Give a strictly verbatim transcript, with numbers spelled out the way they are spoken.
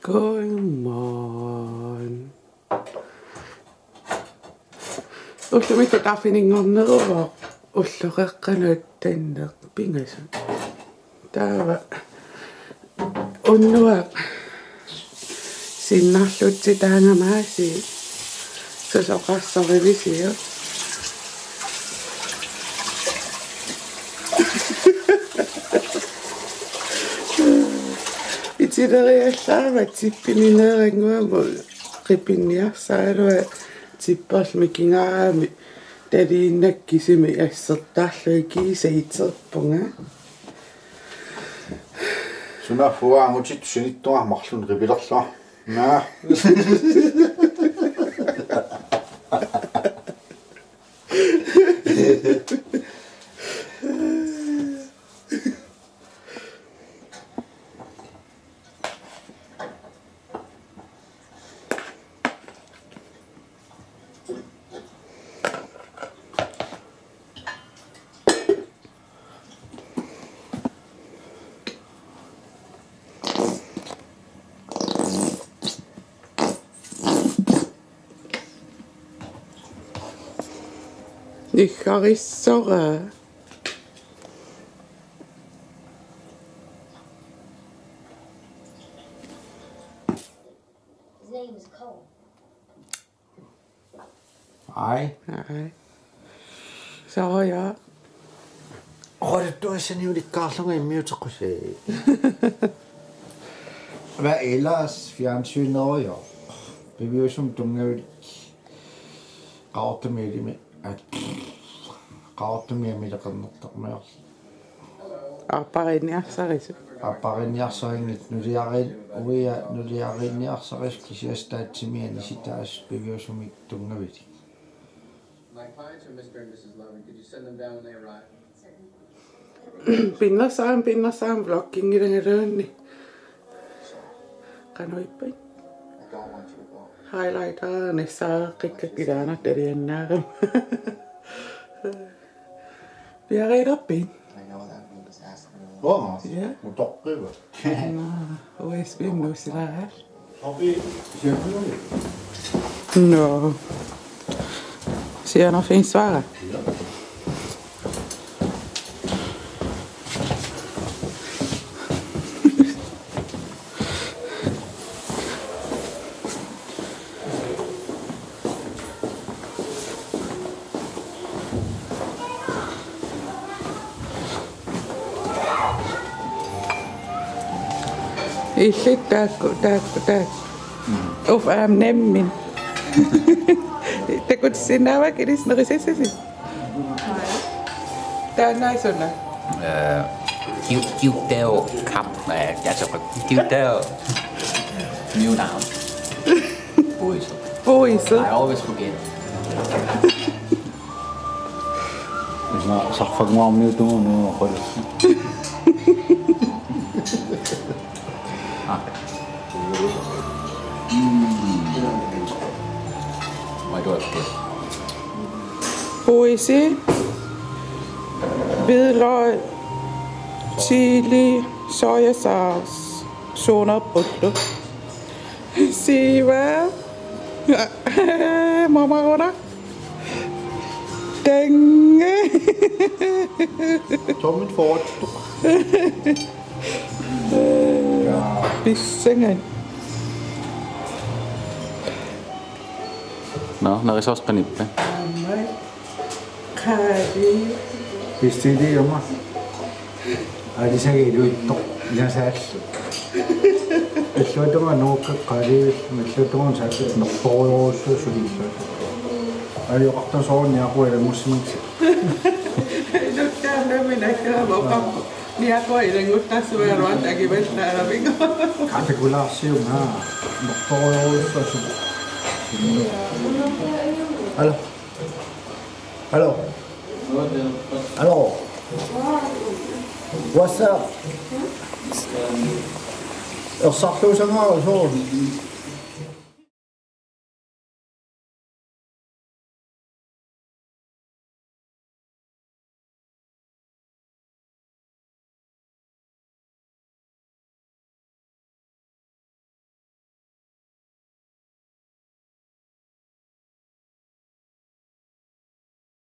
Godmorgen. Ullumikkut arfininngorneruvoq ulloqeqqanut tanneq pingasut. Taava unnuaq sinnarlutsitaangama aasiit susoqarsorivisiuk. Itileriallaarmat tippininngaanniit qipinniarsaralua tipperluni kingaarami taliinnaq kisimi assertarlugit kiisa iterpunga. Suna fuaangutit sinittuar marlun ripilerlua. Naa. Iggarissora. His name is Cole. Ai. Ai. Sooq, ja. Oqaluttuassani ulikkaarlunga immiuteqqusi. Hvad ellers? Fjernsynerujoq. Piviusumik tunngavilik. Qaqortumi ilimi. At. Qaqortumi amileqernertarmior. Aappariinniarsarisut. Aappariinniarsarinngit nuliarin-, uia nuliariinniarsarisut kisianni taatsimi anisitaasut piviusumik tunngavilik. My clients are Mister and Missus Lovin. Could you send them down when they arrive? Pinnersaammik, pinnersaammik vlogginngilanga luunniit. Qanoq ippa? I don't want you to go. Highlighter, nissaaqqikka kilaana taliannaarama. Piareerpit? I know that means asking me. Oh, yeah. Utoqqiva. Naa, U S B nuusilaaraa. Sopi, sianerfigiuk? No. Sianerfigissuara. Ja. Illit taakku, taakku, taakku. Mm. Uf, aamma nammineq. Takutissinnaavakka ilissi nerisassasi. Taanna suna? Øh, Q-, Qdao Cup, øh, altså, Qdao New Navn. Puiso. Puiso. I always forget. Nå, sarfannguarmiuttunga nu oqalu. Ah. Mm. Puisi, hvidløg, chili, sojasauce, suunarputtu. Siva. Mamaruna. Tange. Tommit forward. Pissangan. Nå, nerisassat qanippa? Aamma. Qali. Pistiliuma. Alisagaq iluitsoq. Inasaallu. Illuatungaa nuukka qali. Illuatungaa saakka nertorujussuaq sulissaaq. Alioqartasoorniaqua ilanngussimanngitsoq. Iluttarnami nakkaavoq. Niaqua ilannguttarsuaruat akivallaaramigu. Katakulaarsium haa. Nertorujussuaq. Alo. Alo. Alo. What's up? Ersarluusangaa soorlu.